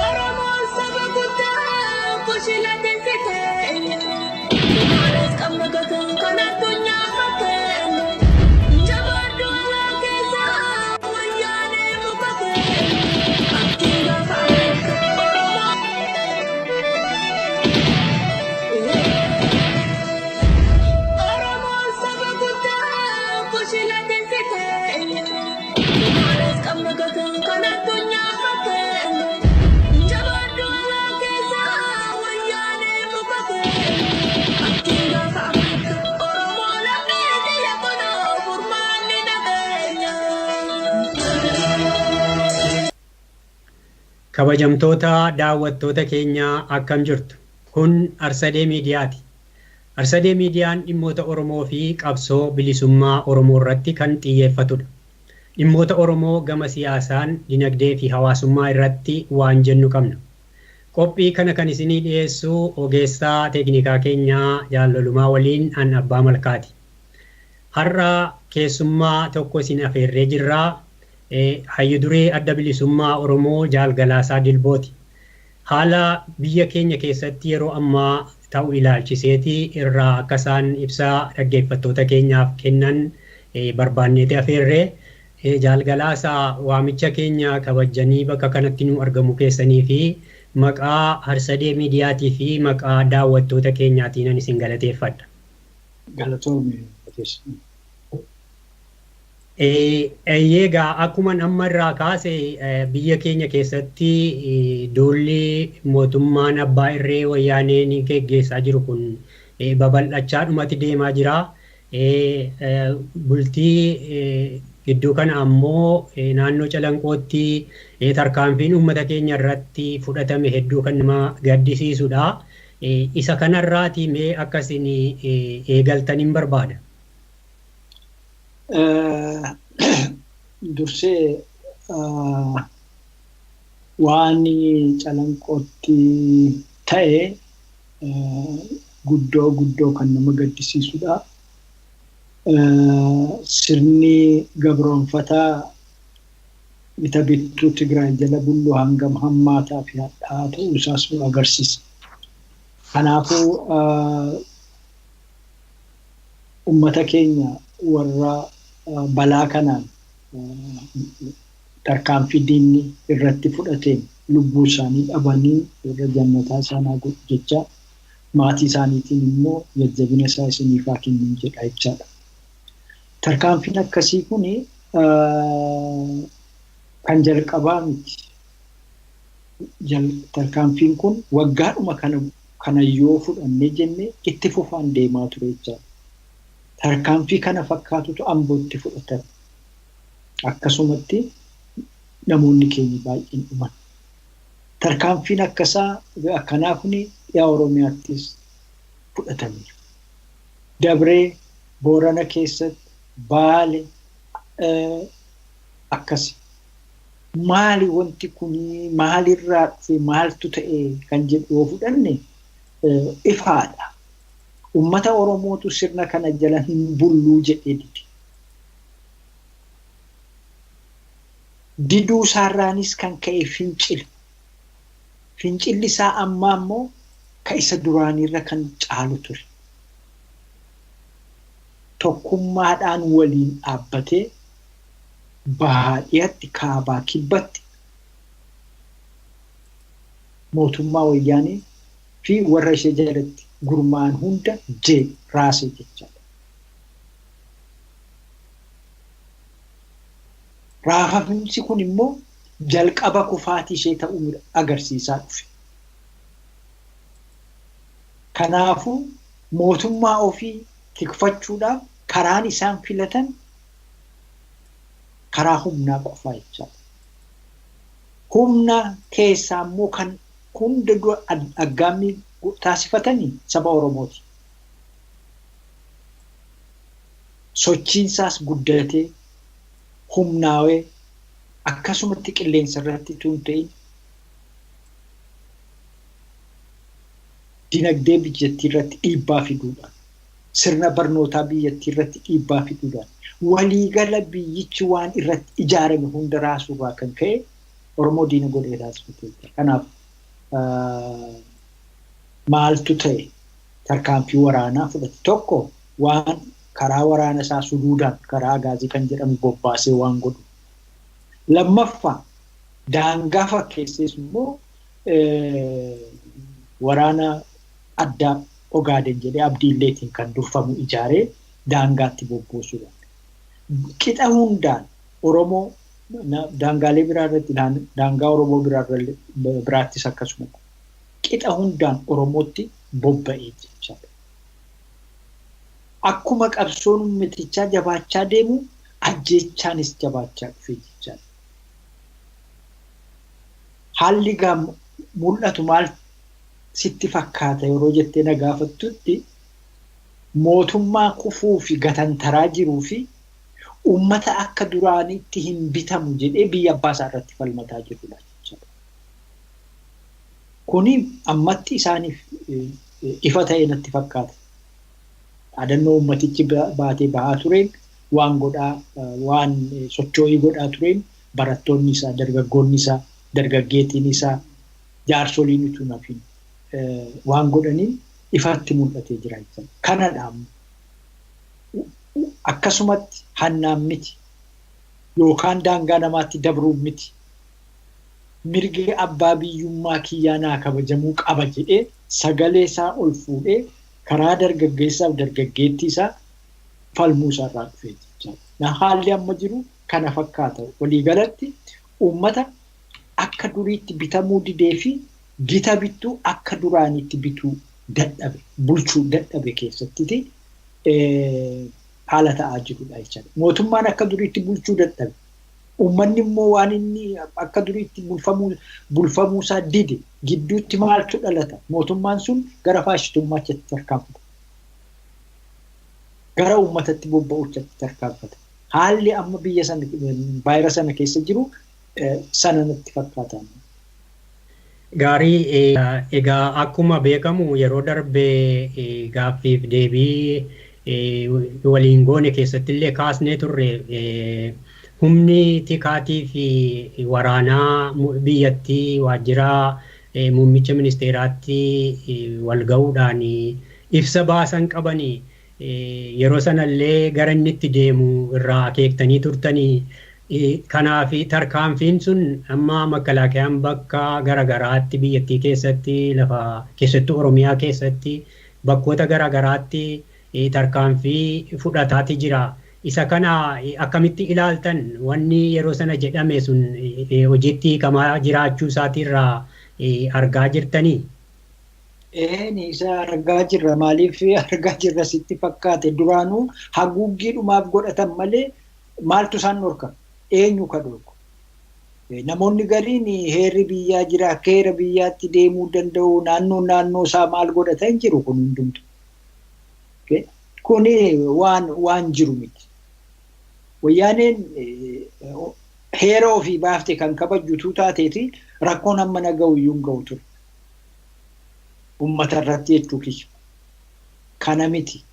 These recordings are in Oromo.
Oromoon saba guddaa kushila tinsitee Maalas qabna gatuu kan addunyaa fakkeenya Jabaadhu alaa keessa wayyaanee muka keenya Abdii gaafa Ameerika Oromoo Oromoon saba guddaa kushila tinsitee Maalas qabna gatuu kan addunyaa fakkeenya Jabaadhu alaa keessa wayyaanee muka keenya Abdii gaafa Ameerika Oromoo lammii biyya kunoo furmaanni nageenya. Kabajamtoota daawwattoota keenyaa akkam jirtu? Kun Arsadee Miidiyaati. Arsadee Miidiyaan dhimmoota Oromoo fi qabsoo bilisummaa Oromoo irratti kan xiyyeeffatudha. Dhimmoota Oromoo gama siyaasaan, dinagdee fi hawaasummaa irratti waan jennu qabna. Qophii kana kan isinii dhiyeessu ogeessaa teeknikaa keenyaa Jaallolumaa waliin an Abbaa Malkaati. Har'a keessummaa tokko isin afeerree jirraa. Hayyu duree Adda Bilisummaa Oromoo Jaal Galaasaa Dilbooti. Haala biyya keenya keessatti yeroo ammaa ta'u ilaalchiseeti irraa akka isaan ibsa dhaggeeffattoota keenyaaf kennan barbaanneeti afeerree. Jaal Galaasaa, waamicha keenya kabajjanii bakka kanatti nu argamuu keessanii fi maqaa Harsadee Miidiyaatii fi maqaa daawwattoota keenyaatiin isin galateeffadha. Galatoomi. Egaa akkuma amma irraa kaase, biyya keenya keessatti duulli mootummaan abbaa irree wayyaanee ni geggeessaa jiru kun babal'achaa dhumatti deemaa jira. Bultii gidduu kana ammoo naannoo Calanqootti tarkaanfiin uummata keenya irratti fudhatame hedduu kan nama gaddisiisudha. Isa kanarraati mee akkasin eegaltan hin barbaada. Dursee waan Calanqootti ta'e guddoo guddoo kan nama gaddisiisudha. Sirni gabroonfataa bita bittuu Tigraay jala bullu hangam hammaataa fi hadhaa'aa ta'uu isaas nu agarsiisa. Kanaafuu uummata keenya warra balaa kanaan tarkaanfii diinni irratti fudhateen lubbuu isaanii dhabanii warra jannataa isaanaa godhu jecha, maatii isaaniitiin immoo jajjabina isaa isiniifaa kennu jedha jechaadha. Tarkaanfiin akkasii kun kan jalqabaa miti. Tarkaanfiin kun waggaadhuma kana yoo fudhannee jenne itti fufaan deemaa ture jechaadha. Tarkaanfii kana fakkaatutu Ambootti fudhatame. Akkasumatti namoonni keenya baay'een dhuman. Tarkaanfiin akkasaa akkanaa kun dhiyaa Oromiyaattis fudhatameera. Dabree Boorana keessatti, Baale akkasi. Maali wanti kuni, maalirraa dhufe, maaltu ta'e kan jedhu yoo fudhanne ifaadha. Uummata Oromootu sirna kana jala hin bulluu jedhee dide. Diduu isaarraanis kan ka'e fincila. Fincilli isaa ammaa immoo ka isa duraaniirra kan caalu ture. Tokkummaadhaan waliin dhaabbatee bahaa dhiyatti, kaabaa kibbatti mootummaa wayyaanee fi warra ishee jalatti gurmaa'an hunda jee raasee jechaadha. Raafamsi kun immoo jalqaba kufaatii ishee ta'uu agarsiisaa dhufe. Kanaafuu mootummaa ofii tikfachuudhaaf karaan isaan filatan karaa humnaa qofaa jechaadha. Humna keessaa immoo kan hunda dura aggaammii taasifatanii saba Oromooti. Sochiinsaas guddatee humnaawee akkasumatti qilleensa irratti tun ta'in dinagdee biyyattii irratti dhiibbaa fiduudhaan, sirna barnootaa biyyattii irratti dhiibbaa fiduudhaan, Waliigala biyyichi waan irratti ijaarame hunda raasuurraa kan ka'e Oromoo diina godhee taasifatee jira. Kanaaf maaltu ta'e tarkaanfii waraanaa fudhate tokko waan karaa waraana isaa suduudhaan karaa agaazii kan jedhamu bobbaasee waan godhu. Lammaffaa daangaa fakkeessees immoo waraana addaa Ogaaden jedhee Abdiilleetiin kan durfamu ijaaree daangaatti bobboosuudhaan. Qixa hundaan Oromoo daangaalee biraa irratti daangaa Oromoo biraattis akkasuma qixa hundaan Oromootti bobba'ee jechaadha. Akkuma qabsoon uummatichaa jabaachaa deemu ajjeechaanis jabaachaa dhufee jechaadha. Haalli mul'atu maal sitti fakkaata yeroo jettee na gaafattutti mootummaa kufuu fi gatantaraa jiruu fi uummata akka duraanitti hin bitamu jedhee biyya abbaa isaa irratti falmataa jirudha jechuudha. Kuni ammatti isaaniif ifa ta'e natti fakkaata. Dhaadannoo uummatichi baatee bahaa tureen waan godhaa waan socho'ii godhaa tureen barattoonni isaa, dargaggoonni isaa, dargaggeettiin isaa, jaarsoliin utuu nafin waan godhaniin ifatti mul'atee jira jechuudha. Kanadha akkasumatti hannaan miti yookaan daangaa namaatti dabruun miti mirgi abbaa biyyummaa kiyyaa naa kabajamuu qaba jedhee sagalee isaa ol fuudhee karaa dargaggeessaaf dargaggeettii isaa falmuu isaarraa dhufee jechaadha. Haalli amma jiru kana fakkaata. Waliigalatti uummata akka duriitti bitamuu didee fi gita bittuu akka duraanitti bituu dadhabe bulchuu dadhabe keessatti haala ta'aa jirudha jechaadha. Mootummaan akka duriitti bulchuu dadhabe. Uummanni immoo waan inni akka duriitti bulfamuu isaa dide gidduutti maaltu dhalata? Mootummaan sun gara faashistummaatti tarkaanfata. Gara uummatatti bobba'uutti tarkaanfata. Haalli amma biyya sana vaayirasa sana keessa jiru sana natti fakkaata. Gaarii egaa akkuma beekamu yeroo darbe gaaffiif deebii waliin goone keessatti illee kaasnee turre humni tikaatii fi waraanaa biyyattii waajjira muummicha ministeeraatti wal ga'uudhaan ibsa baasan qabanii yeroo sanallee gara inni itti deemu irraa akeektanii turtanii kanaaf tarkaanfiin sun amma makkalaakayaan bakka garagaraatti biyyattii keessatti lafa keessattuu Oromiyaa keessatti bakkoota garagaraatti tarkaanfii fudhataati jira. Isa kana akkamitti ilaaltan wanni yeroo sana jedhame sun hojiitti hiikamaa jiraachuu isaatirraa argaa jirtanii? Eeni isa argaa jirra. Maaliif argaa jirra sitti fakkaate? Duraanuu haguuggiidhumaaf godhatan malee maaltu isaan dhorka? Eenyu ka dhorku? Namoonni gariin heerri biyyaa jira, akka heera biyyaatti deemuu danda'u, naannoo naannoo isaa maal godhata hin jiru kun hundumtu. Kuni waan jiru miti. Wayyaaneen heera ofii baafte kan kabajjutu taateeti rakkoon amma na ga'u iyyuu hin ga'u ture. Uummata irratti jechuu kiyya. Kana miti.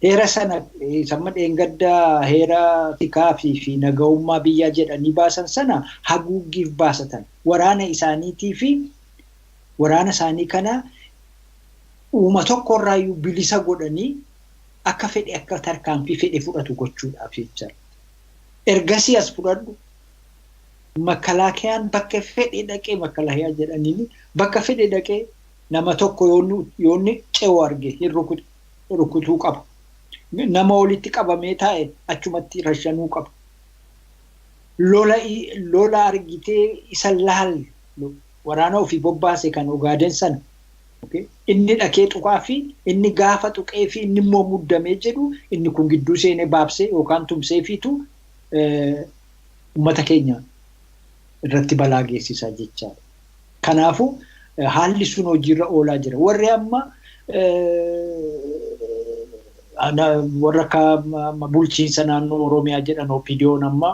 Heera sana samma dheengaddaa heera tikaa fi naga'ummaa biyyaa jedhanii baasan sana haguuggiif baasatan. Waraana isaaniitii fi waraana isaanii kana uuma tokkorraayyuu bilisa godhanii akka fedhe akka tarkaanfii fedhe fudhatu gochuudhaaf jechaadha. Ergasii as fudhadhu makkalaakayaan bakka fedhe dhaqee makkalaakayaa jedhaniin bakka fedhe dhaqee nama tokko yoonni ce'u arge hin rukutuu qaba. Nama walitti qabamee taa'e achumatti rashanuu qaba. Lola argitee isa laal waraana ofii bobbaase kan Ogaaden sana inni dhaqee tuqaa fi inni gaafa tuqee fi inni immoo muddamee jedhu inni kun gidduu seenee baabsee yookaan tumsee fiitu uummata keenya irratti balaa geessisaa jechaadha. Kanaafuu haalli sun hojiirra oolaa jira. Warri amma warra akka bulchiinsa naannoo Oromiyaa jedhan OPDO'n amma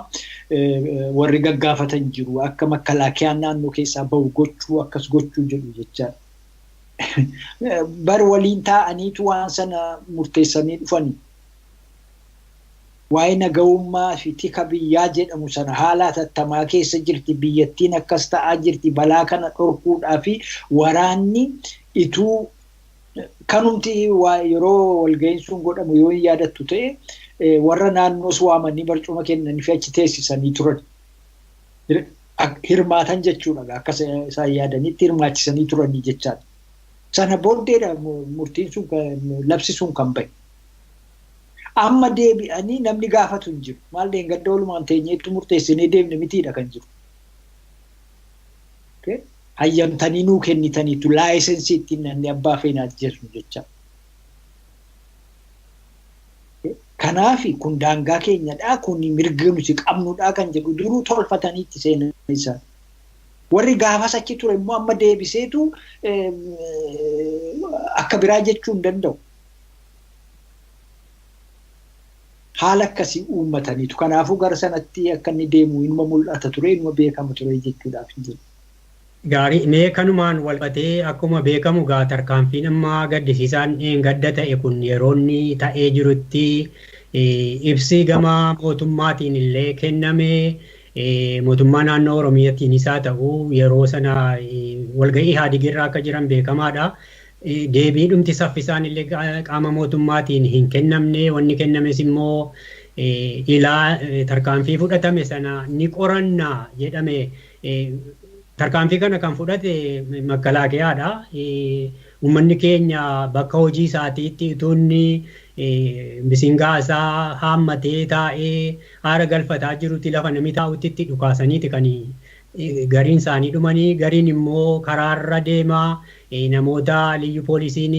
warri gaggaafatan jiru akka makkalaakiyaan naannoo keessaa bahu gochuu akkas gochuu jedhu jechaadha. Bar waliin taa'aniitu waan sana murteessanii dhufanii. Waa'ee nagahummaa fi tika biyyaa jedhamu sana haala hatattamaa keessa jirti, biyyattiin akkas ta'aa jirti, balaa kana dhorkuudhaa fi waraanni ituu kanumti yeroo walga'iin sun godhamu yoo hin yaadattu ta'e warra naannoos waamanii barcuma kennanii fi achi teessisanii turan. Hirmaatan jechuudha, akka isaan yaadanitti hirmaachisanii turanii jechaadha. Sana booddeedha murtiin sun, labsi sun kan bahe. Amma deebi'anii namni gaafatu hin jiru. Maal deengadda oolumaan teenyeetti murteessinee deemne mitiidha kan jiru. Hayyamtanii nuu kennitaniitu laayisensii ittiin namni abbaa feenaa ajjeesnu jecha. Kanaaf kun daangaa keenyadha, kun mirga nuti qabnudha kan jedhu duruu tolfatanii itti seenan isaan. Warri gaafas achi ture immoo amma deebiseetu akka biraa jechuu hin danda'u. Haala akkasii uummataniitu. Kanaafuu gara sanatti akka inni deemu inuma mul'ata ture, inuma beekama ture jechuudhaaf hin jiru. Gaarii, mee kanumaan walqabatee akkuma beekamu gaa tarkaanfiin amma gaddisiisaan gadda ta'e kun yeroo inni ta'ee jirutti ibsi gama mootummaatiin illee kenname, mootummaa naannoo Oromiyaatiin isaa ta'u yeroo sana walga'ii Haadigirraa akka jiran beekamaadha. Deebii dhumti saffisaan illee qaama mootummaatiin hin kennamne, wanni kennames immoo ilaa tarkaanfii fudhatame sana ni qoranna jedhame. Tarkaanfii kana kan fudhate makalaakiyaadha. Uummanni keenya bakka hojii isaatiitti utuu inni bisingaa isaa haammatee taa'ee haara galfataa jirutti lafa namni taa'utti itti dhukaasaniiti kan gariin isaanii dhumanii, gariin immoo karaarra deemaa namoota liyyu poolisiin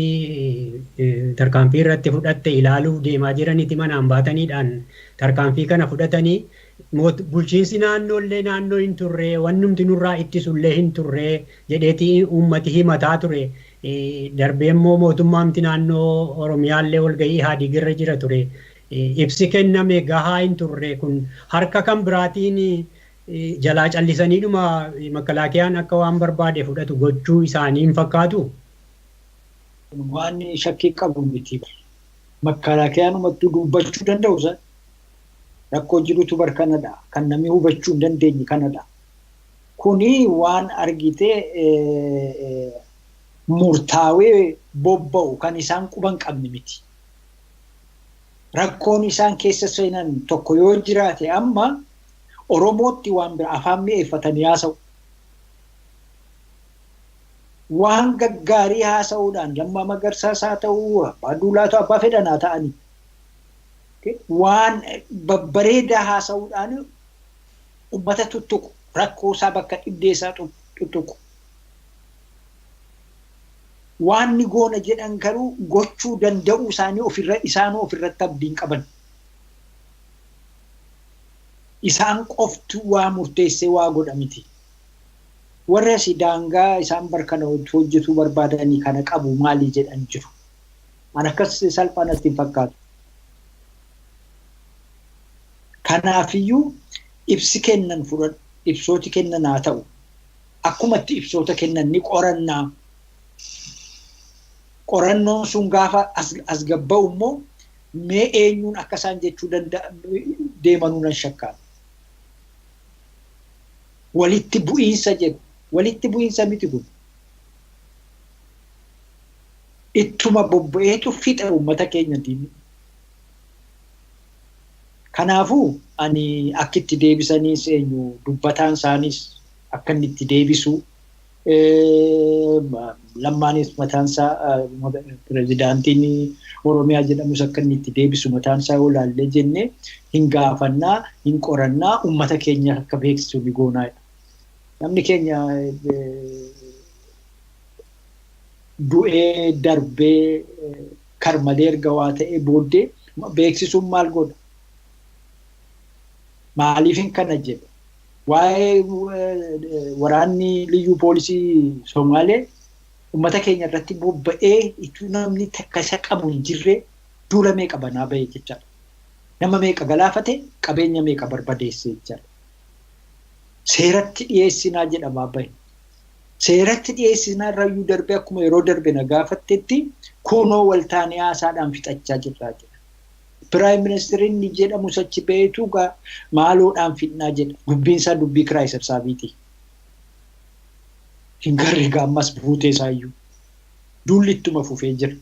tarkaanfii irratti fudhatte ilaaluuf deemaa jiranitti manaan baataniidhaan tarkaanfii kana fudhatanii. Bulchiinsi naannoollee naannoo hin turre, wannumti nurraa ittisullee hin turre jedheeti uummati himataa ture. Darbee immoo mootummaamti naannoo Oromiyaallee walga'ii Haadigirra jira ture. Ibsi kenname gahaa hin turre, kun harka kan biraatiin jalaa callisaniidhuma makalaakiyaan akka waan barbaade fudhatu gochuu isaanii hin fakkaatu. Waan shakkii qabu miti. Makalaakiyaan uummattuu dubbachuu danda'u sana. Rakkoo jirutu bar kanadha. Kan namni hubachuu hin dandeenye kanadha. Kuni waan argite murtaawee bobba'u kan isaan quban qabne miti. Rakkoon isaan keessa seenan tokko yoo jiraate amma Oromootti waan bira afaan mi'eeffatanii haasa'u. Waan gaggaarii haasa'uudhaan Lammaa Magarsaas haa ta'u, Abbaa Duulaa ta'u, Abbaa fedhan haa ta'ani. Waan babbareedaa haasa'uudhaan uummata tuttuqu, rakkoo isaa bakka dhibdee isaa tuttuqu. Waan ni goona jedhan garuu gochuu danda'uu isaanii ofirra isaanuu ofirratti abdiin qaban. Isaan qoftu waa murteessee waa godha miti. Warri asii daangaa isaan barkana hojjetuu barbaadanii kana qabu maali jedhan jiru. An akkas salphaa natti hin fakkaatu. Kanaafiyyuu ibsi kennan fudhadhu, ibsooti kennan haa ta'u. Akkumatti ibsoota kennan ni qorannaa. Qorannoon sun gaafa as gabba'u immoo mee eenyuun akka isaan jechuu deemanuu nan shakkaata. Walitti bu'iinsa jedhu. Walitti bu'iinsa miti kun. Ittuma bobba'eetu fixa uummata keenya diinni. Kanaafuu ani akka itti deebisaniis eenyu dubbataan isaaniis akka inni itti deebisu, Lammaanis mataan isaa pirezidaantiin Oromiyaa jedhamus akka inni itti deebisu mataan isaa yoo ilaallee jenne hin gaafannaa, hin qorannaa, uummata keenya akka beeksisu ni goonaadha. Namni keenya du'ee darbee karmalee erga waa ta'ee booddee beeksisuun maal godha? Maaliif kana jedha? Waa'ee waraanni liyyuu poolisii Somaalee uummata keenya irratti bobba'ee ituu namni takka isa qabu hin jirre duula meeqa banaa bahe jechaadha. Nama meeqa galaafate, qabeenya meeqa barbadeesse jechaadha. Seeratti dhiyeessinaa jedhamaa bahe. Seeratti dhiyeessinaa irrayyuu darbee akkuma yeroo darbe na gaafattetti kunoo waltaanee haasaadhaan fixachaa jirraa jedha. Piraayim ministeerri jedhamu achi ba'eetu maaloodhaan fidnaa jedha. Dubbiin isaa dubbii kiraay sassaabiiti. Hin garre ammas buutee isaayyuu. Duulli ittuma fufee jira.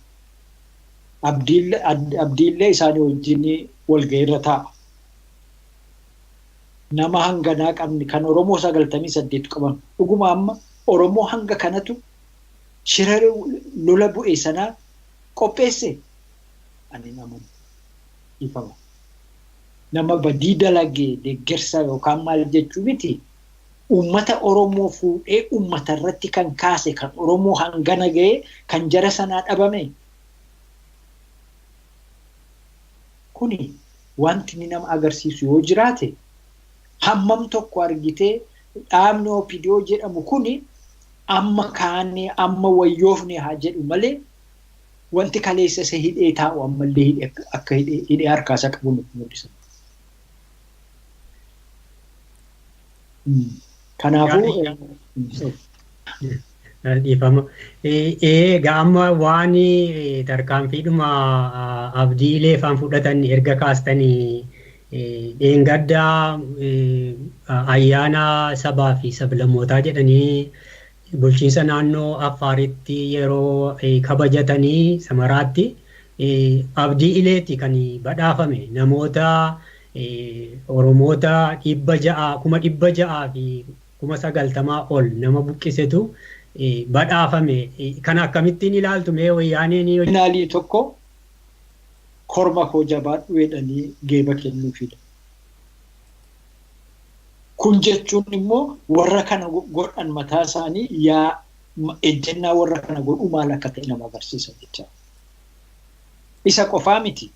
Abdiillee isaanii wajjin walga'iirra taa'a. Nama hanganaa qabni kan Oromoo 98 qaban. Dhuguma amma Oromoo hanga kanatu shira lola bu'e sanaa qopheesse. Ani namoonni ifama. Nama badii dalagee deeggarsa yookaan maal jechuu miti. Uummata Oromoo fuudhee uummata irratti kan kaase kan Oromoo hangana ga'e kan jara sanaa dhabame. Kuni wanti inni nama agarsiisu yoo jiraate hammam tokko argitee dhaabni OPDO jedhamu kuni amma kaanee amma wayyoofne haa jedhu malee wanti kaleessa isa hidhee taa'u ammallee akka hidhee harkaa isaa qabu nutti mul'isa. Kanaafuu dhiifama. Egaa amma waan tarkaanfiidhuma Abdii Ileefaan fudhatan erga kaastanii dheengaddaa ayyaana sabaa fi sablammootaa jedhanii bulchiinsa naannoo Affaaritti yeroo kabajatanii Samaraatti Abdii Ileeti kan badhaafame namoota Oromoota 600 690,000 ol nama buqqisetu badhaafame. Kana akkamittiin ilaaltu mee wayyaaneen? Finaalii tokko korma koo jabaadhu jedhanii geeba kennuufidha. Kun jechuun immoo warra kana godhan mataa isaanii yaa ejjennaa warra kana godhu maal akka ta'e nama agarsiisa jecha. Isa qofaa miti.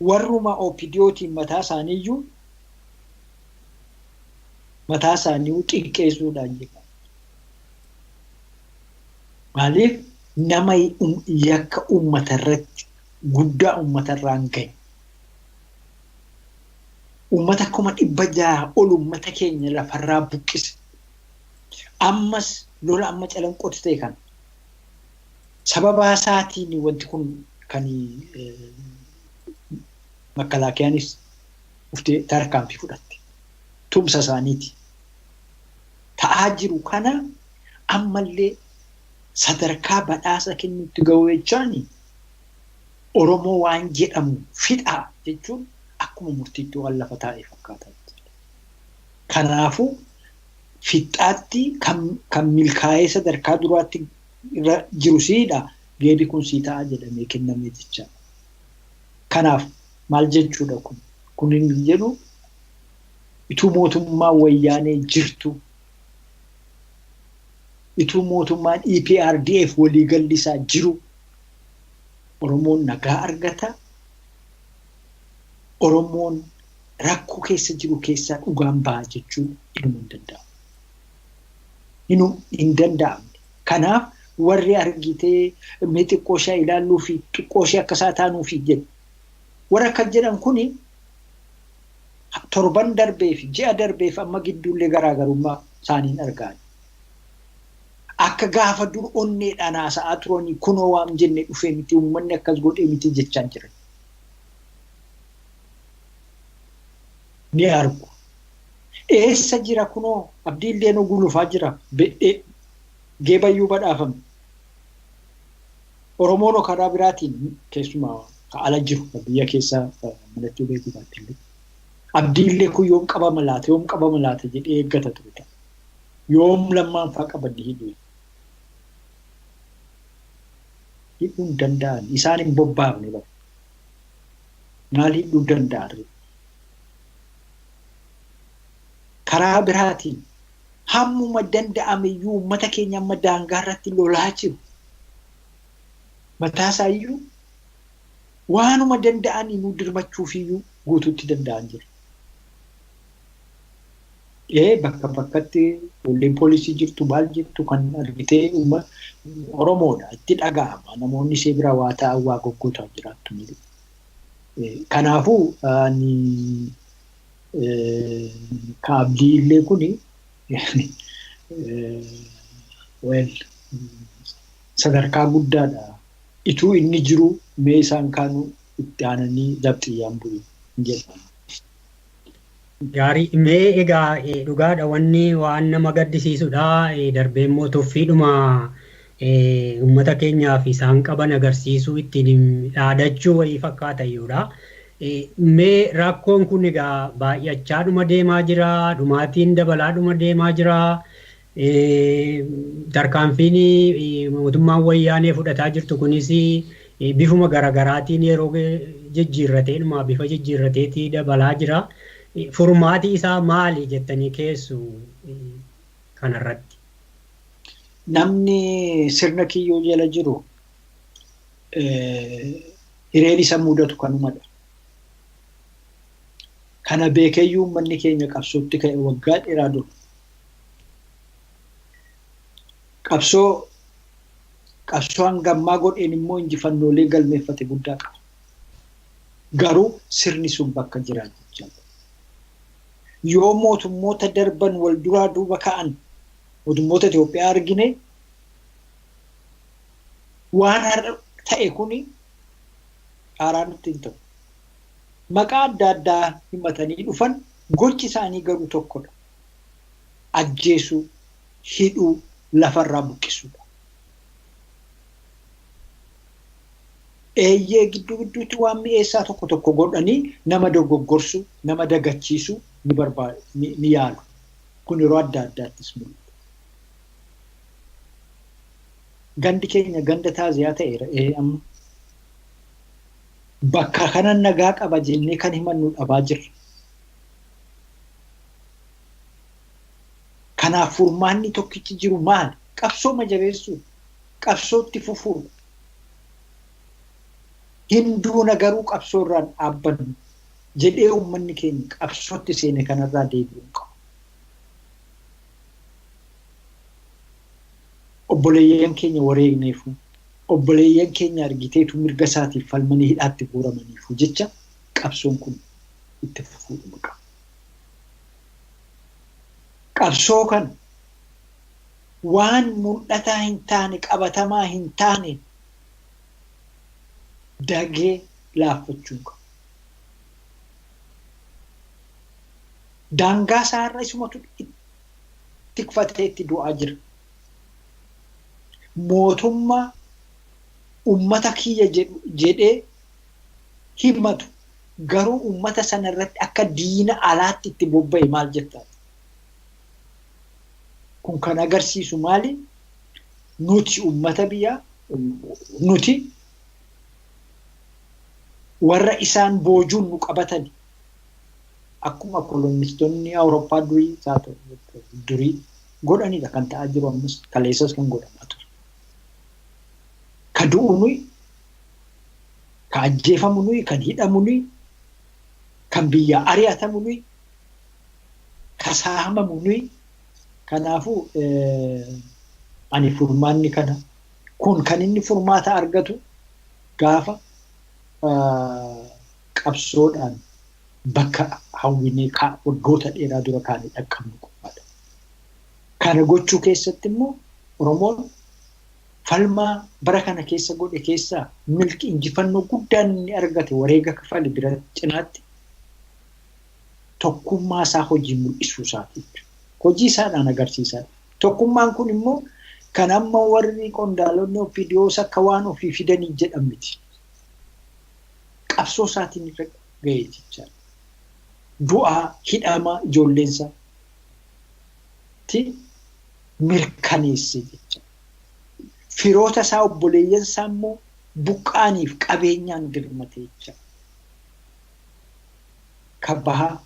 Warruma OPDOtiin mataa isaaniiyyuu mataa isaanii xiqqeessuudhaan jedha. Maaliif nama yakka uummata irratti guddaa uummata irraan gahe. Uummata 600,000 ol uummata keenya lafarraa buqqise. Ammas lola amma calanqootti ta'e kana. Sababa isaatiin wanti kun kan makkalaakiyaanis uftee tarkaanfii fudhatte. Tumsa isaaniiti. Ta'aa jiru kana ammallee sadarkaa badhaasa kennuutti ga'u jechaan Oromoo waan jedhamu fixaa jechuun akkuma murtiitti waan lafa taa'e fakkaata. Kanaafuu fixaatti kan milkaa'ee sadarkaa duraatti irra jiru siidha. Geebi kun sii ta'a jedhamee kennamee jechaadha. Kanaaf maal jechuudha kun? Kun hin jedhu ituu mootummaan wayyaanee jirtu, ituu mootummaan EPRDF waliigalli isaa jiru, Oromoon nagaa argata. Oromoon rakkoo keessa jiru keessaa dhugaan ba'a jechuun inuma hin danda'amu. Hin danda'amne. Kanaaf warri argitee mee xiqqoo ishee ilaalluu fi xiqqoo ishee akka isaa taanuu fi jedhu. Warra akkas jedhan kuni torban darbee fi ji'a darbee fi amma gidduullee garaagarummaa isaaniin argaa. Akka gaafa dur onneedhaan haasa'aa turanii kunoo waan jenne dhufee miti uummanni akkas godhee miti jechaan jiran. Ni argu. Eessa jira kunoo Abdiillee nu gulufaa jira. Geebayyuu badhaafame. Oromoon karaa biraatiin keessumaa ala jiru biyya keessa manatti beekuu baattillee. Abdiillee kun yoom qabama laata yoom qabama laata jedhee eeggata ture. Yoom lammaanfaa qabanni hidhuu. Hidhuu hin danda'an. Isaan hin bobbaafne bara. Maal hidhuu danda'an? Karaa biraatiin hammuma danda'ame iyyuu uummata keenya amma daangaa irratti lolaa jiru. Mataa isaayyuu waanuma danda'anii nu dirmachuufiyyuu guutuutti danda'an jiru. Bakka bakkatti ijoolleen poolisii jirtu maal jirtu kan argitee Oromoodha itti dhaga'ama. Namoonni ishee bira waa ta'an waa goggootaa jiraattu malee. Kanaafuu ani ka Abdii Illee kuni well sadarkaa guddaadha. Ituu inni jiru mee isaan kaanu Itti aananii zabxiyyaan bu'u jedhama. Gaarii, mee egaa dhugaadha, wanni waan nama gaddisiisudha. Darbee immoo tuffiidhuma uummata keenyaaf isaan qaban agarsiisuu, ittiin dhaadachuu wayii fakkaata iyyuudha. Mee rakkoon kun egaa baay'achaadhuma deemaa jira, dhumaatiin dabalaadhuma deemaa jira. Tarkaanfiin mootummaan wayyaanee fudhataa jirtu kunis bifuma garaagaraatiin yeroo jijjiirrateedhuma bifa jijjiirrateetii dabalaa jira. Furmaati isaa maali jettanii keessu kanarratti? Namni sirna kiyyoo jala jiru hireen isa mudatu kanumadha. Kana beekeyyuu uummanni keenya qabsootti ka'e waggaa dheeraa dura. Qabsoo hangammaa godheen immoo injifannoolee galmeeffate guddaa qaba. Garuu sirni sun bakka jiraa jechaadha. Yoo mootummoota darban wal duraa duuba ka'an, mootummoota Itoophiyaa argine, waan har'a ta'e kuni haaraa nutti hin ta'u. Maqaa adda addaa himatanii dhufan, gochi isaanii garuu tokkodha. Ajjeesuu, hidhuu, lafarraa buqqisuudha. Eeyyee, gidduu gidduutti waan mi'eessaa tokko tokko godhanii nama dogoggorsuu, nama dagachiisuu ni barbaadu, ni yaalu. Kun yeroo adda addaattis mul'ata. Gandi keenya ganda taaziyaa ta'eera amma. Bakka kana nagaa qaba jennee kan himannu dhabaa jirra. Kanaaf furmaanni tokkichi jiru maali? Qabsoo jabeessuu, qabsootti fufuudha. Hinduuna garuu qabsoo irraan dhaabbannu jedhee uummanni keenya qabsootti seene kanarraa deebi'uu qaba. Obboleeyyan keenya wareegneefu, obboleeyyan keenya argiteetu mirga isaatiif falmanii hidhaatti guuramaniifu jecha qabsoon kun itti fufuudhuma qaba. Qabsoo kana waan mul'ataa hin taane, qabatamaa hin taane dagee laaffachuu qaba. Daangaa isaarra isumatu tikfatee itti du'aa jira. Mootummaa ummata kiyya jedhee himatu garuu ummata sana irratti akka diina alaatti itti bobba'e, maal jettaa? Kun kan agarsiisu maali? Nuti ummata biyyaa, nuti warra isaan boojuun nu qabatan, akkuma kolonistoonni Awurooppaa durii durii godhanidha kan ta'aa jiru ammas, kaleessas kan godhamaa ture. Ka du'u nuyi, ka ajjeefamu nuyi, kan hidhamu nuyi, kan biyya ari'atamu nuyi, ka saamamu nuyi. Kanaafuu ani furmaanni kana kun kan inni furmaata argatu gaafa qabsoodhaan bakka hawwinee waggoota dheeraa dura kaanee dhaqqabnu qofaadha. Kana gochuu keessatti immoo Oromoon falmaa bara kana keessa godhe keessaa milki injifannoo guddaan inni argate, wareega kafale bira cinaatti, tokkummaa isaa hojii mul'isuu isaati. Hojii isaadhaan agarsiisaadha. Tokkummaan kun immoo kan amma warri qondaalonni OPDOs akka waan ofii fidanii jedhan miti. Qabsoo isaatiin irra ga'e jechaadha. Du'aa hidhamaa ijoolleensaa ti mirkaneesse jechaadha. Firoota isaa, obboleeyyan isaa immoo buqqaaniif qabeenyaan dirmate jechaadha. Ka bahaa,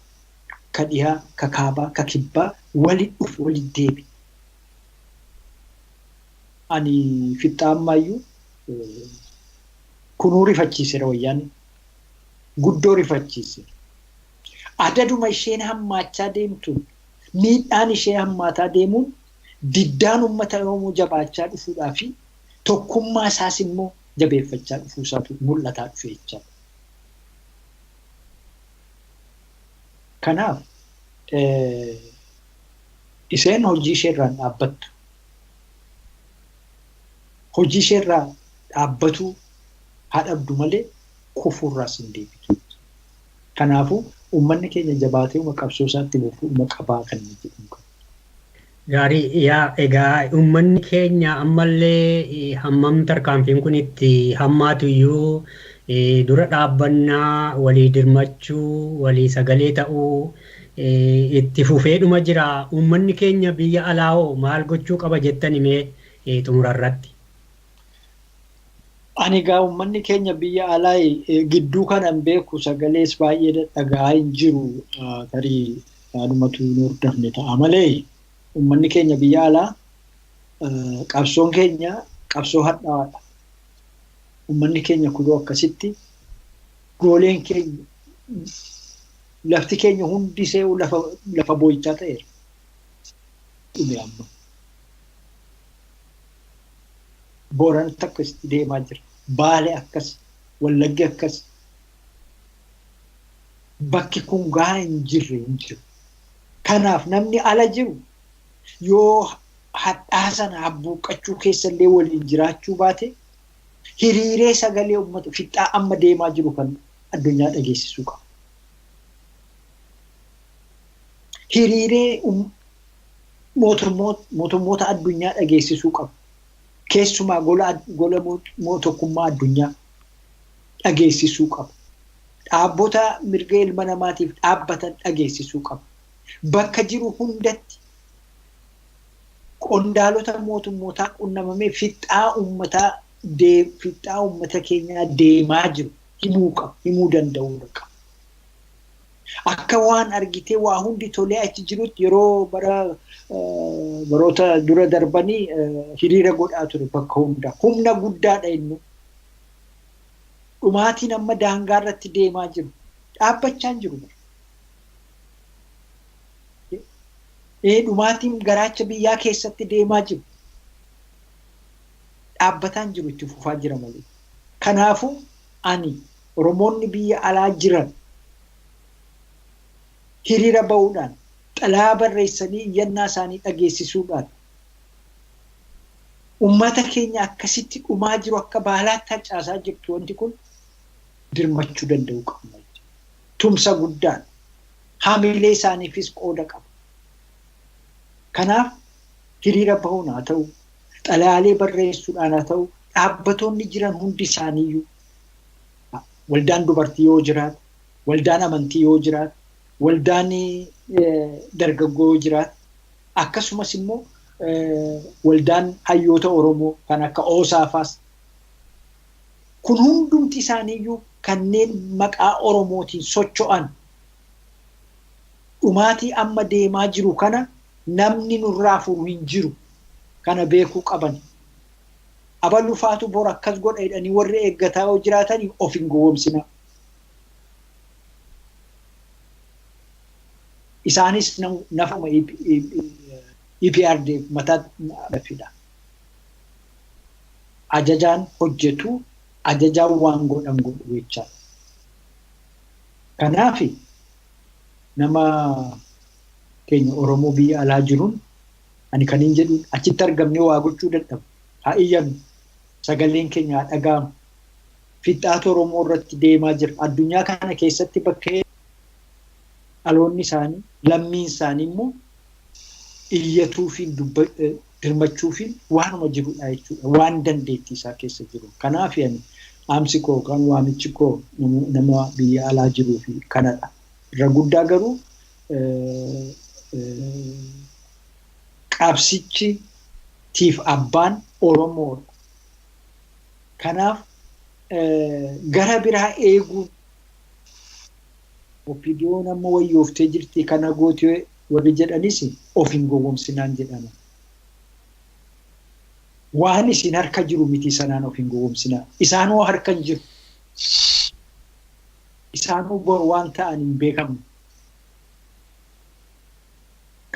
ka dhihaa, ka kaabaa, ka kibbaa walit dhufe, walit deebi. Ani fixaa ammaayyuu kunuu rifachiiseera wayyaanni. Guddoo rifachiiseera. Adaduma isheen hammaachaa deemtuun, miidhaan ishee hammaataa deemuun, diddaan uummata Oromoo jabaachaa dhufuudhaa fi tokkummaa isaas immoo jabeeffachaa dhufuu isaatu mul'ataa dhufe jechaadha. Kanaaf isheen hojii isheerraan dhaabbattu. Hojii isheerraa dhaabbatuu haa dhabdu malee Kufuurraas hin deebitu. Kanaafuu uummanni keenya jabaatee uma qabsoo isaatti fufuu qabaa kan inni jedhu qabu. Gaarii yaa egaa uummanni keenya ammallee hammam tarkaanfiin kun itti hammaatu iyyuu dura dhaabbannaa walii dirmachuu walii sagalee ta'uu itti fufeedhuma jira. Uummanni keenya biyya alaa hoo maal gochuu qaba jettan himee xumura irratti. Ani egaa uummanni keenya biyya alaa gidduu kanan beeku sagalees baay'ee dhaga'aa hin jiru tarii yaadumatu hin hordofne ta'a malee uummanni keenya biyya alaa qabsoon keenya qabsoo hadhaa'aadha. Uummanni keenya kunoo akkasitti gooleen keenya lafti keenya hundi isee lafa boo'ichaa ta'eera. Dhume amma. Booranatti akkasitti deemaa jira. Baale akkas, Wallaggi akkas. Bakki kun gahaa hin jirre hin jiru. Kanaaf namni ala jiru yoo hadhaa sana habbuuqqachuu keessallee waliin jiraachuu baate hiriiree sagalee uummata fixaa amma deemaa jiru kan addunyaa dhageessisuu qaba. Hiriiree mootummoota addunyaa dhageessisuu qaba. Keessumaa gola tokkummaa addunyaa dhageessisuu qaba. Dhaabbota mirga ilma namaatiif dhaabbatan dhageessisuu qaba. Bakka jiru hundatti qondaalota mootummootaa qunnamamee fixaa uummataa fixaa uummata keenyaa deemaa jiru himuu qaba, himuu danda'uu qaba. Akka waan argitee waa hundi tolee achi jirutti yeroo baroota dura darbanii hiriira godhaa ture bakka hundaa. Humna guddaadha inni. Dhumaatiin amma daangaa irratti deemaa jiru. Dhaabbachaa hin jiru. Dhumaatiin garaacha biyyaa keessatti deemaa jiru. Dhaabbataa hin jiru itti fufaa jira malee. Kanaafuu ani Oromoonni biyya alaa jiran hiriira ba'uudhaan xalayaa barreessanii iyyannaa isaanii dhageessisuudhaan uummata keenya akkasitti dhumaa jiru akka baalaatti harcaasaa jirtu wanti kun dirmachuu danda'uu qabna. Tumsa guddaan haamilee isaaniifis qooda qaba. Kanaaf hiriira bahuun haa ta'u, xalayaalee barreessuudhaan haa ta'u, dhaabbatoonni jiran hundi isaaniiyyuu waldaan dubartii yoo jiraate, waldaan amantii yoo jiraate, waldaan dargaggoo yoo jiraate, akkasumas immoo waldaan hayyoota Oromoo kan akka Oosaafaas kun hundumti isaaniiyyuu kanneen maqaa Oromootiin socho'an dhumaatii amma deemaa jiru kana namni nurraa furu hin jiru kana beekuu qaban. Abalufaatu bor akkas godha jedhanii warri eeggataa yoo jiraatanii of hin gowwoomsinaa. Isaanis nafuma EPRDF mataa fida. Ajajaan hojjetu ajajaan waan godhan godhu jechaadha. Kanaaf nama keenya Oromoo biyya alaa jiruun ani kan hin jedhuun achitti argamnee waa gochuu dadhabu. Haa iyyannu sagaleen keenya haa dhaga'amu. Fixaata Oromoo irratti deemaa jira. Addunyaa kana keessatti bakka dhaloonni isaanii lammiin isaanii immoo iyyatuu fi dirmachuu fi waanuma jirudha jechuudha. Waan dandeettii isaa keessa jiru. Kanaaf ani dhaamsi koo kan waamichi koo nama biyya alaa jiruu fi kanadha. Irra guddaa garuu qabsichi tiif abbaan Oromoodha. Kanaaf gara biraa eeguun OPDO'n amma wayyooftee jirti kana gootee warri jedhanis of hin gowwoomsinaan jedhama. Waan isin harka jiru miti sanaan of hin gowwoomsinaa. Isaanoo harka hin jiru. Isaanoo bor waan ta'an hin beekamne.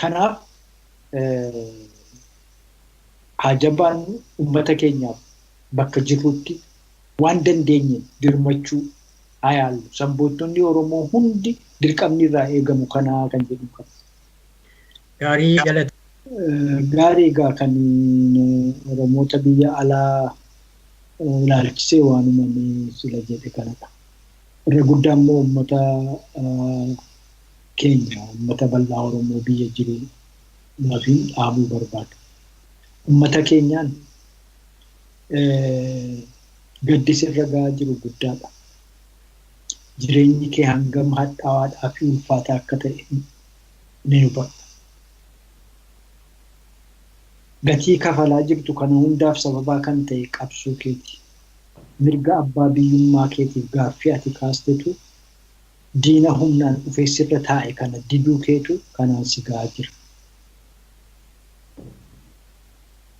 Kanaaf haa jabaannu uummata keenyaaf bakka jirrutti waan dandeenye dirmachuu haa yaallu. Sabboontonni Oromoo hundi dirqamni irraa eegamu kanaa kan jedhu qaba. Gaarii galata. Gaarii egaa kan Oromoota biyya alaa ilaalchisee waanuma sila jedhe kanadha. Irra guddaa immoo uummata keenya, uummata bal'aa Oromoo biyya jiru laafiin dhaabuu barbaada. Uummata keenyaan gaddis irra gahaa jiru guddaadha. Jireenyi kee hangam hadhaawaadhaa fi ulfaataa akka ta'e ni hubadha. Gatii kafalaa jirtu kana hundaaf sababaa kan ta'e qabsoo keeti. Mirga abbaa biyyummaa keetiif gaaffii ati kaastetu diina humnaan dhufee sirra taa'e kana diduu keetu kanaan si gahaa jira.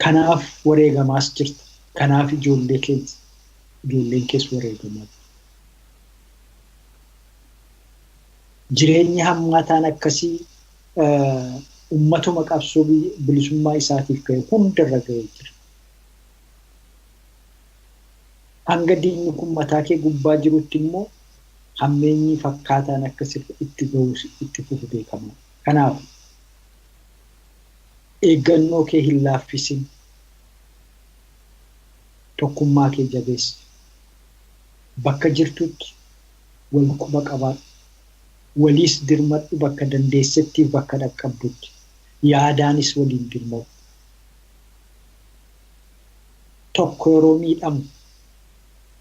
Kanaaf wareegamaas jirta. Kanaaf ijoollee keessa ijoolleen keessa wareegamaa jiru. Jireenyi hammaataan akkasii uummatuma qabsoo bilisummaa isaatiif ga'e hundarra ga'ee jira. Hanga diinni kun mataa kee gubbaa jirutti immoo hammeenyi fakkaataan akka itti ga'u itti fufu beekama. Kanaaf eeggannoo kee hin laaffisin. Tokkummaa kee jabeessi. Bakka jirtutti wal quba qabaadhu. Waliis dirmadhu bakka dandeessettiif bakka dhaqqabdutti. Yaadaanis waliin dirmadhu. Tokko yeroo miidhamu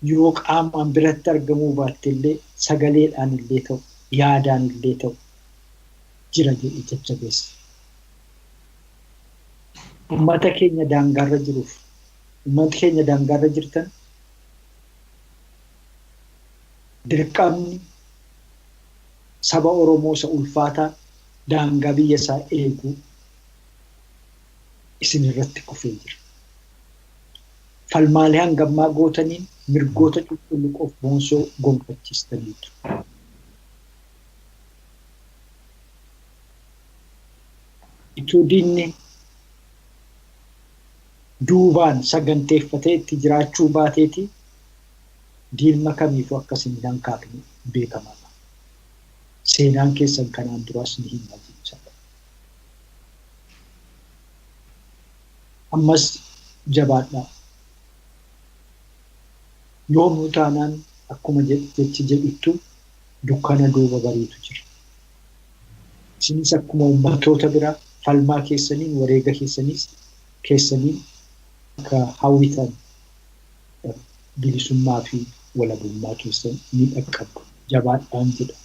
yoo qaamaan biratti argamuu baatte illee sagaleedhaan illee ta'u yaadaan illee ta'u jira jedhee jajjabeessa. Uummata keenya daangaarra jiruuf uummata keenya daangaarra jirtan dirqamni saba Oromoo isa ulfaataa daangaa biyya isaa eeguu isin irratti kufee jira. Falmaalee hangammaa gootaniin mirgoota cululuqoof boonsoo gonfachiistaniitu. Ituu diinni duubaan saganteeffatee itti jiraachuu baateeti diinma kamiifuu akkas hin dankaafne beekamaadha. Seenaan keessan kanaan duraas ni hima jechaadha. Ammas jabaadhaa. Yoomuu taanaan akkuma jechi jedhuttu dukkana duuba bariitu jira. Isinis akkuma uummattoota biraa falmaa keessaniin wareega keessaniin akka hawwitan bilisummaa fi walabummaa keessan ni dhaqqabdu. Jabaadhaan jedha.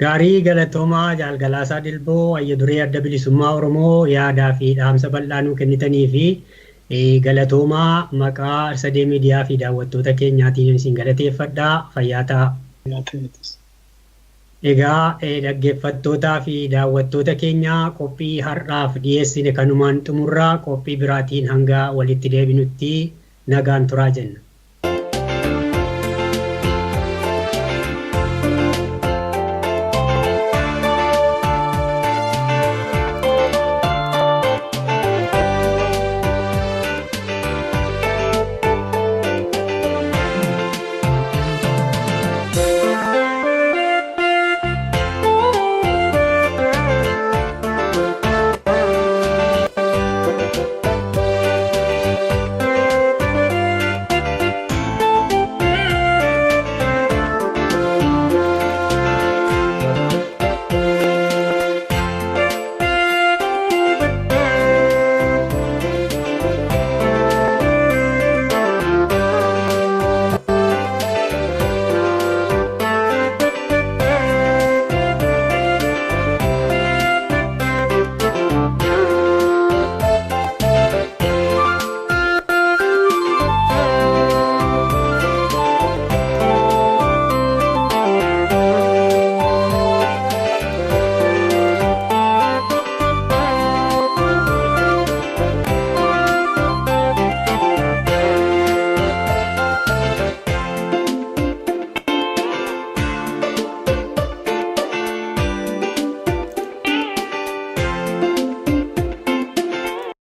Gaarii galatoomaa Jaalgalaasaa Dilboo hayya duree adda bilisummaa Oromoo yaadaa fi dhaamsa bal'aa nuu kennitanii fi galatoomaa maqaa Arsadee Miidiyaa fi daawwattoota keenyaatiin isin galateeffadhaa fayyaa ta'a. Egaa dhaggeeffattootaa fi daawwattoota keenya qophii har'aaf dhiyeessine kanumaan xumurraa qophii biraatiin hanga walitti deebinutti nagaan turaa jenna.